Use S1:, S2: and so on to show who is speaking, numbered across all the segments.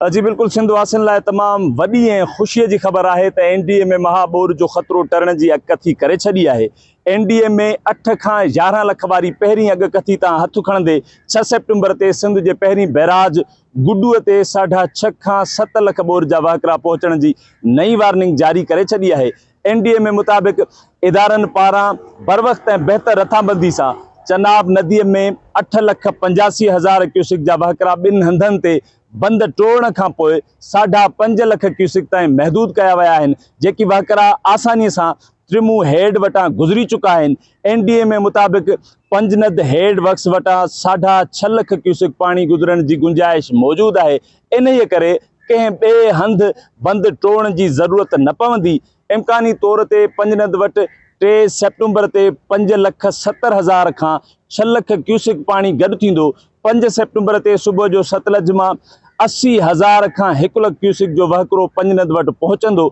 S1: جي بلڪل سنڌ واسين لاء تمام وڏي ۽ خوشي جي خبر آهي ته اين ڊي ايم اي مها ٻوڏ جو خطرو ٽرڻ جي اڳڪٿي ڪري ڇڏي آهي. اين ڊي ايم اي اٺ کان 11 لک واري پهرين اڳڪٿي تان هٿ کڻندي ڇهه سيپٽمبر تي سنڌ جي پهرين بئراج گڊو تي ساڍا ڇهه کان ست لک ٻوڏ جا وهڪرا پهچڻ جي نئين وارننگ جاري ڪري ڇڏي آهي. اين ڊي ايم اي مطابق ادارن پاران بروقت ۽ بهتر رٿابندي سان چناب ندي ۾ 8,85,000 ڪيوسڪ جا وهڪرا ٻن هنڌن تي بند ٽوڙڻ کانپوء ساڍا پنج لک ڪيوسڪ تائين محدود ڪيا ويا آهن، جيڪي وهڪرا آساني سان ترمون هيڊ وٽان گذري چڪا آهن. اين ڊي ايم اي مطابق پنجند هيڊ ورڪس وٽان ساڍا ڇهه لک ڪيوسڪ پاڻي گذرڻ جي گنجائش موجود آهي، انهيء ڪري ڪنهن ٻئي هنڌ بند ٽوڙڻ جي ضرورت نه پوندي. امڪاني طور تي پنجند وٽ ٽي سيپٽمبر تي 5,70,000 کان ڇهه لک ڪيوسڪ پاڻي گڏ ٿيندو. پنج سيپٽمبر تي صبح جو ستلج مان 80,000 کان هڪ لک ڪيوسڪ جو وهڪرو پنجند وٽ پهچندو.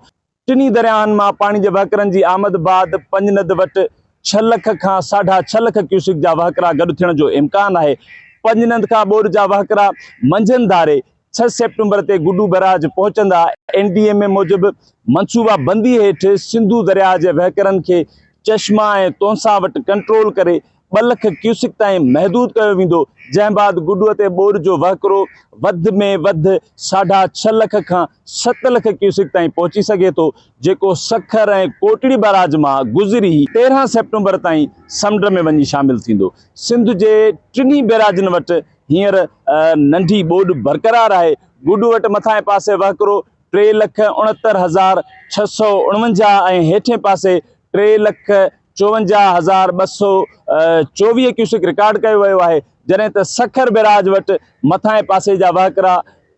S1: ٽنهي درياهن مان پاڻي جي وهڪرن جي آمد بعد پنجند وٽ ڇهه لک کان ساڍا ڇهه لک ڪيوسڪ جا وهڪرا گڏ ٿيڻ جو امڪان آهي. پنجند کان ٻوڏ جا وهڪرا منجهند ڌاري ڇهه سيپٽمبر تي گڊو بئراج پهچندا. اين ڊي ايم اي موجب منصوبا بندي هيٺ سنڌو درياهه جي وهڪرن کي چشما ۽ تونسا وٽ ڪنٽرول ڪري ٻه لک ڪيوسڪ تائين محدود ڪيو ويندو، جنهن بعد گڊوء تي ٻوڏ جو وهڪرو وڌ ۾ وڌ ساڍا ڇهه لک کان ست لک ڪيوسڪ تائين پهچي سگهي ٿو، جيڪو سکر ۽ ڪوٽڙي بئراج مان گذري 13 سيپٽمبر تائين سمنڊ ۾ وڃي شامل ٿيندو. سنڌ جي ٽنهي بئراجن وٽ هينئر ننڍي ٻوڏ برقرار آهي. گڊو وٽ مٿانهين پاسي وهڪرو 3,69,649 ۽ هيٺئين پاسي 3,54,224 ڪيوسڪ رڪارڊ ڪيو ويو آهي، جڏهن ته سکر بئراج وٽ مٿانهين پاسي جا وهڪرا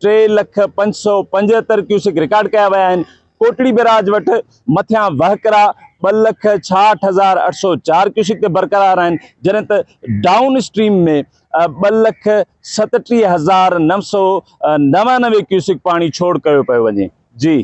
S1: 3,00,575 ڪيوسڪ رڪارڊ ڪيا ويا آهن. ڪوٽڙي بئراج وٽ مٿيان وهڪرا 2,66,804 ڪيوسڪ تي برقرار آهن، جڏهن ته ڊائون اسٽريم ۾ 2,37,999 ڪيوسڪ پاڻي ڇوڙ ڪيو پيو وڃي. جي.